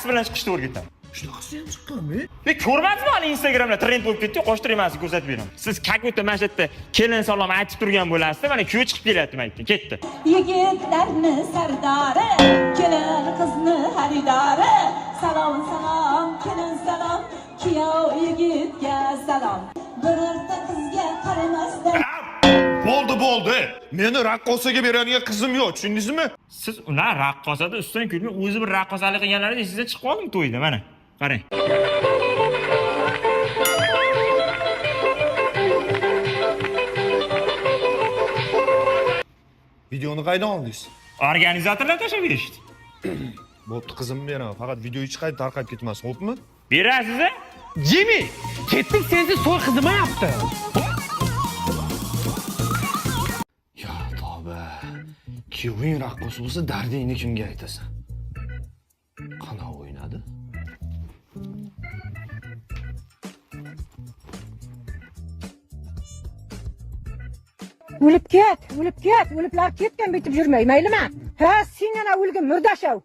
Bilan chiqishni o'rgataman. Shunaqasi ham chiqqanmi? E, ko'rmadingmi, hali Instagramda trend bo'lib ketdi, qo'shtirib emas, ko'rsatib beraman. Siz как будто mana shu yerda kelin salom aytib turgan bo'lasizda, mana kuyov chiqib kelyapti maykdan, ketdi. Yigitlarni sardori, kelin qizni xaridori. Salom, salom, kelin salom, kuyov yigitga salom. Birorta qizga qaramasdan Bo'ldi, bo'ldi. Meni raqqosaga beradigan qizim yo'q, tushundingizmi? Siz ular raqqosada ustidan kulmay, o'zi bir raqqosalik qilganlarida esingizdan chiqib qoldimi to'yda, mana. Qarang. Videoni qaydan oldingiz? Organizatorlar tashlab berishdi. Bo'pti, qizimni beraman. Faqat video hech qayerda tarqab ketmasin, xo'pmi? Berasiz a? Jimmy, ketdik, sensiz to'y qizimayapti. Ya tavba. Kuyoving raqqos bo'lsa, dardingni kimga aytasan? Qanaqa o'ynadi? O'lib ket, o'lib ket, o'liblar ketgan, bitib yurmay, maylimi? Ha, sen ana o'lgin murdashav.